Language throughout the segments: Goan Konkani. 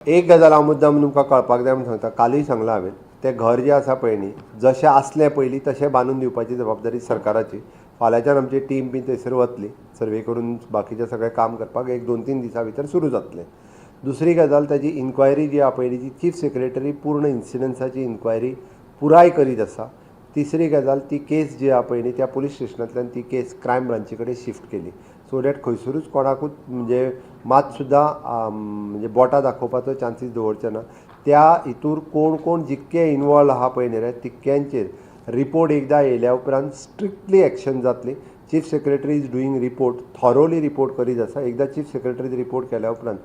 एक गजाल हांव मुद्दाम तुमकां कळपाक जाय म्हूण सांगता. कालूय सांगलां हांवें, तें घर जें आसा पळय न्ही, जशें आसलें पयलीं तशें बांदून दिवपाची जबाबदारी सरकाराची. फाल्यांच्यान आमची टीम बी थंयसर वतली सर्वे करून बाकीचें सगळें काम करपाक. एक 2-3 दिसां भितर सुरू जातलें. दुसरी गजाल, ताजी इन्क्वायरी जी आहा पयली, ती चीफ सेक्रेटरी पूर्ण इन्सिडंसाची इन्क्वायरी पुराय करीत आसा. तिसरी गजाल, ती केस जी आहा पळय न्ही, त्या पुलीस स्टेशनांतल्यान ती केस क्रायम ब्रांची कडेन शिफ्ट केली, सो that खंयसरूच कोणाकूच म्हणजे मात सुद्दां म्हणजे बोटां दाखोवपाचो चान्सीस दवरचे ना. त्या हितूर कोण कोण जितके इनवॉल्व आहा पळय न्ही रे, तितक्यांचेर रिपोर्ट एकदां येयल्या उपरांत स्ट्रिक्टली एक्शन जातली. Chief Secretary is doing report thoroughly. Report करीत आसा. एकदां चीफ सेक्रेटरी रिपोर्ट केल्या उपरांत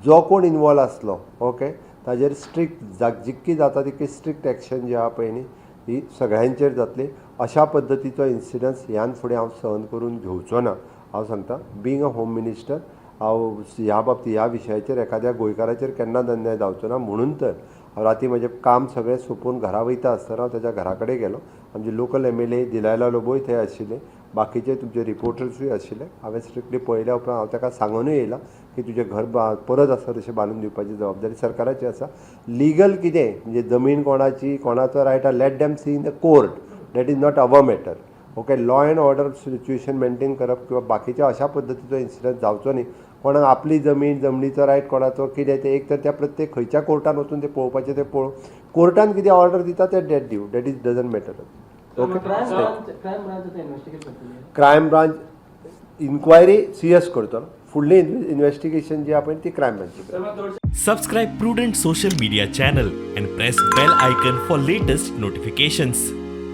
जो कोण इनवॉल्व आसलो, ओके, ताजेर स्ट्रिक्ट जितकी जाता तितकी स्ट्रिक्ट एक्शन जी आहा पळय न्ही, ही सगळ्यांचेर जातली. अशा पद्दतीचो इन्सिडन्स ह्यान फुडें हांव सहन करून घेवचो ना. हांव सांगता, बिंग अ होम मिनिस्टर, हांव ह्या बाबतीत, ह्या विशयाचेर एखाद्या गोंयकाराचेर केन्नाच अन्याय जावचो ना. म्हणून तर हांव राती म्हजें काम सगळें सोंपोवन घरा वयता आसतना हांव ताच्या घरा कडेन गेलो. आमचे लोकल एमएलए दिलायला लोबोय थंय आशिल्ले, बाकीचे तुमचे रिपोर्टर्सूय आशिल्ले. हांवें स्ट्रिक्टली पळयल्या उपरांत हांव ताका सांगूनय येयलां की तुजें घर परत आसा तशें बांदून दिवपाची जबाबदारी सरकाराची आसा. लिगल कितें, म्हणजे जमीन कोणाची, कोणाचो रायट आहा, let them see in the court. That is not our matter, okay? Law and order situation maintain करप किंवा बाकीच्या अशा पद्दतीचो इन्सिडंट जावचो न्ही. कोणाक आपली जमीन, जमनीचो रायट कोणाचो कितें तें, एक तर त्या प्रत्येक खंयच्या कोर्टान वचून ते पळोवपाचें, तें पळोवं. कोर्टान कितें ऑर्डर दिता तें that दिवं. That is doesn't matter, okay? Crime branch आता इन्व्हेस्टिगेट करतली? क्रायम ब्रांच इन्क्वायरी सीएस करतलो. फुडली इन्वेस्टिगेशन जी आहा पळय, ती crime ब्रांची. Subscribe Prudent Social Media channel and press bell icon for latest notifications.